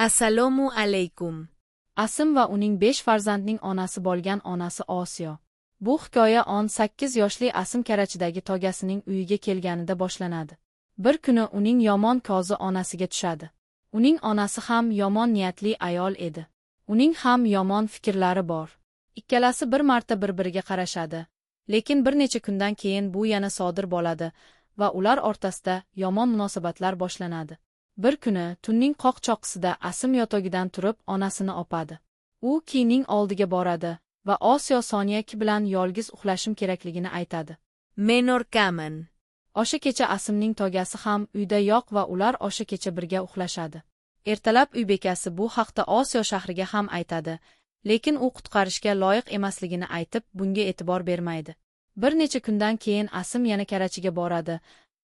Assalomu alaykum. Asim va uning 5 farzandning onasi bo'lgan onasi Osiyo. Bu hikoya 18 yoshli Asim Karachidagi togasining uyiga kelganida boshlanadi. Bir kuni uning yomon ko'zi onasiga tushadi. Uning onasi ham yomon niyatli ayol edi. Uning ham yomon fikrlari bor. Ikkalasi bir marta bir-biriga qarashadi. Lekin bir necha kundan keyin bu yana sodir bo'ladi va ular o'rtasida yomon munosabatlar boshlanadi. Bir kuni tunning qoq choqqisida Asim yotogidan turib onasini opadi. U Kining oldiga boradi va Osiyo Soniyaki bilan yolg'iz uxlashim kerakligini aytadi. Men orqaman. O'sha kecha Asimning togasi ham uyda yo'q va ular o'sha kecha birga uxlashadi. Ertalab uy bekasi bu haqda Osiyo shahriga ham aytadi, lekin u qutqarishga loyiq emasligini aytib, bunga e'tibor bermaydi. Bir necha kundan keyin Asim yana Karachiga boradi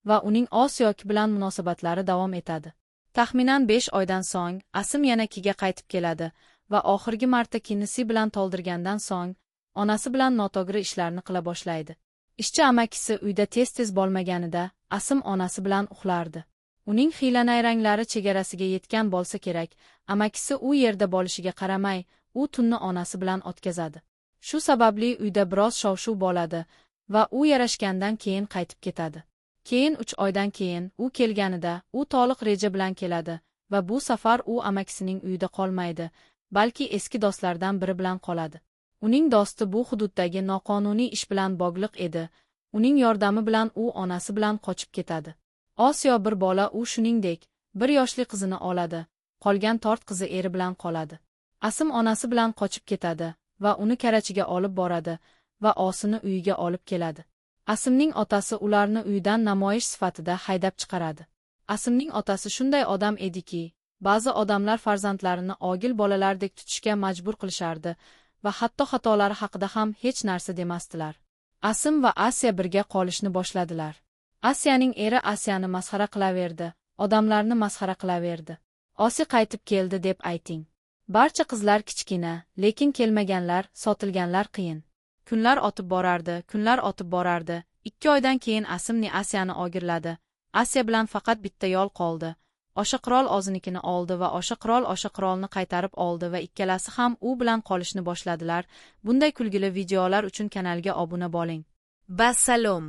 va uning Osiyoki bilan munosabatlari davom etadi. Taxminan 5 oydan so'ng Asim yana Kiga qaytib keladi va oxirgi marta kinisi bilan to'ldirgandan so'ng onasi bilan noto'g'ri ishlarni qila boshlaydi. Ishchi amakisi uyda tez-tez bo'lmaganida Asim onasi bilan uxlardi. Uning hiyla-nayranglari chegarasiga yetgan bo'lsa kerak, amakisi u yerda bo'lishiga qaramay, u tunni onasi bilan o'tkazadi. Shu sababli uyda biroz shov-shuv bo'ladi va u yarashgandan keyin qaytib ketadi. Keyin 3 oydan keyin u kelganida u to'liq reja bilan keladi va bu safar u amakisining uyida qolmaydi, balki eski do'stlardan biri bilan qoladi. Uning do'sti bu hududdagi noqonuniy ish bilan bog'liq edi. Uning yordami bilan u onasi bilan qochib ketadi. Osiyo bir bola u shuningdek, 1 yoshli qizini oladi, qolgan 4 qizi eri bilan qoladi. Asim onasi bilan qochib ketadi va uni Karachiga olib boradi va Osini uyiga olib keladi. Asimning otasi ularni uydan namoyish sifatida haydab chiqaradi. Asimning otasi shunday odam ediki, ba'zi odamlar farzandlarini og'il bolalardek tutishga majbur qilishardi va hatto xatolari haqida ham hech narsa demasdilar. Asim va Asiya birga qolishni boshladilar. Asiyaning eri Asiyani masxara qilaverdi, odamlarni masxara qilaverdi. Osi qaytib keldi deb ayting. Barcha qizlar kichkina, lekin kelmaganlar, sotilganlar qiyin. Kunlar o'tib borardi, kunlar o'tib borardi. 2 oydan keyin Asimni Asiyani o'girladi. Asiya bilan faqat bitta yo'l qoldi. O'sha qirol o'zinikini oldi va o'sha qirol o'sha qirolni qaytarib oldi va ikkalasi ham u bilan qolishni boshladilar. Bunday kulgili videolar uchun kanalga obuna bo'ling. Bassalom.